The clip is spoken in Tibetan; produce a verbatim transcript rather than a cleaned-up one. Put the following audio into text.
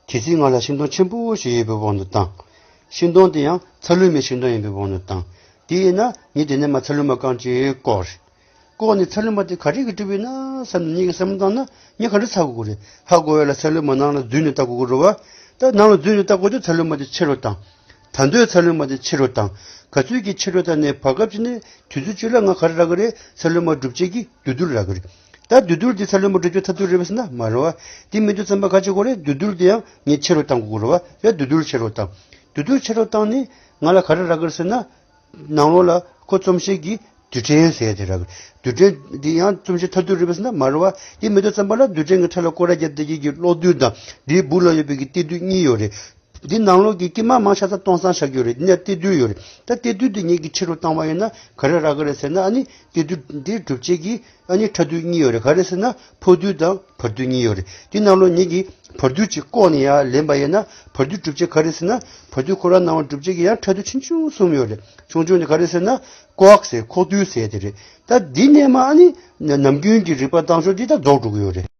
གལ་སྲིད་ང་ལ་ཤིང་སྡོང་ཆེན་པོ་ཞིག་ཡོད་པའི་དབང་དུ་བཏང་། ཤིང་སྡོང་དེ་ཡང་ཚ་ལུ་མའི་ཤིང་སྡོང་ཡིན་པའི་དབང་དུ་བཏང་། དེ་ཡིན་ན་ངས་དེ་ནས་མར་ཚ་ལུ་མ་རྐང་གཅིག་བཀོག་རེད། བཀོག་ནས་ཚ་ལུ་མ་དེ་ག་རེ་གིས་གྲུབ་ཡོད་ན་བསམ་ནས་ངེད་ཀྱིས་བསམ་བློ་བཏང་ན་ངས་ག་འདྲ་ཚ་དགོས་ཀྱི་རེད། ཧ་གོ་བ་ལ་ཚ་ལུ་མ་ནང་ལ་འཛུལ་ནས་ལྟ་དགོས་ཀྱི་རེད་བ། ད་ནང་ལ་འཛུལ་ནས་ལྟ་དགོས་དུས་ཚ་ལུ་མ་དེ་ཆེ་རུ་བཏང་། ད་དུང་ཚ་ལུ་མ་དེ་ཆེ་རུ་བཏང་། ག་ཚོད་ཀྱིས་ཆེ་རུ་བཏང་ནས་བར་སྐབས་ཅིག་ནས་དུས་ཚོད་གཅིག་ལ་ང་ག་རེ་རག་གི་རེད། ཚ་ལུ་མ་སྒྲུབ་བྱེད་ཀྱི་འདུས་རྡུལ་རག་གི་རེད། ད་འདུས་རྡུལ་དེ་ཚ་ལུ་མ་སྒྲུབ་བྱེད་མཐར་ཐུག་རེད་པས་ཟེར་ན་མ་རེད་བ། དེ་མི་འདུག་བསམ་པ་ག་བྱེད་དགོས་རེད། འདུས་རྡུལ་དེ་ཡང་ངས་ཆེ་རུ་བཏང་དགོས་ཀྱི་རེད་བ། ཡ་འདུས་རྡུལ་ཆེ་རུ་བཏང་། འདུས་རྡུལ་ཆེ་རུ་བཏང་ནས་ང་ལ་ག་རེ་རག་གི་རེད་ཟེར་ན། ནང་ལོགས་ལ་ཁོ་རྩོམ་བྱེད་ཀྱི་རྡུལ་ཕྲན་ཟེར་དེ་རག་གི་རེད། རྡུལ་ཕྲན་འདི་ཡང་རྩོམ་བྱེད་མཐར་ཐུག་རེད་པས་ཟེར་ན་མ་རེད་བ། དེ་མི་འདུག་བསམ་པ་ལ་རྡུལ་ཕྲན་གྱི་ཁྲོད་ལ་སྐོར་ར་རྒྱག་བསྡད་ཀྱི་གི་གློག་རྡུལ་དང་འདིའི་སྦུག་ལ་ཡོད་པའི་གི་གཏེར་རྡུལ་གཉིས་ཡོད་རེད། འདི་ནང་ལོགས་ཀྱི་དཀྱིལ་མ་མང་ཆེ་ས་སྟོང་སང་ཆགས་ཀྱི་ཡོད་རེད། འདི་ནས་གཏེར་རྡུལ་ཡོད་རེད། ད་གཏེར་རྡུལ་འདི་ངེད་ཀྱིས་ཆེ་རུ་བཏང་བ་ཡིན་ན་ག་རེ་རག་གི་རེད་ཟེར་ན། ཨ་ནི་གཏེར་རྡུལ་འདིའི་སྒྲུབ་བྱེད་ཀྱི་ཨ་ནི་ཕྲ་རྡུལ་གཉིས་ཡོད་རེད། ག་རེ་ཟེར་ན་ཕོ་རྡུལ་དང་བར་རྡུལ་གཉིས་ཡོད་རེད། འདི་ནང་ལོགས་ངེད་ཀྱིས་བར་རྡུལ་གཅིག་བཀོག་ནས་ཡར་ལེན་པ་ཡིན་ན་བར་རྡུལ་སྒྲུབ་བྱེད་ག་རེ་ཟེར་ན། བར་རྡུལ་ཁོ་རང་ནང་བ་སྒྲུབ་བྱེད་ཀྱི་ཡང་ཕྲ་རྡུལ་ཆུང་ཆུང་གསུམ་ཡོད་རེད། ཆུང་ཆུང་དེ་ག་རེ་ཟེར་ན་ཀོ་ཨརྐ་ཟེར། ཁོག་རྡུལ་ཟེར་དེ་རེད། ད་འདི་ནས་མར་ཨ་ནི་ནམ་རྒྱུན་གྱི་རིག་པ་བཏང་ཕྱོགས་འདི་ད་རྫོགས་འགྲོ་གི་ཡོད་རེད།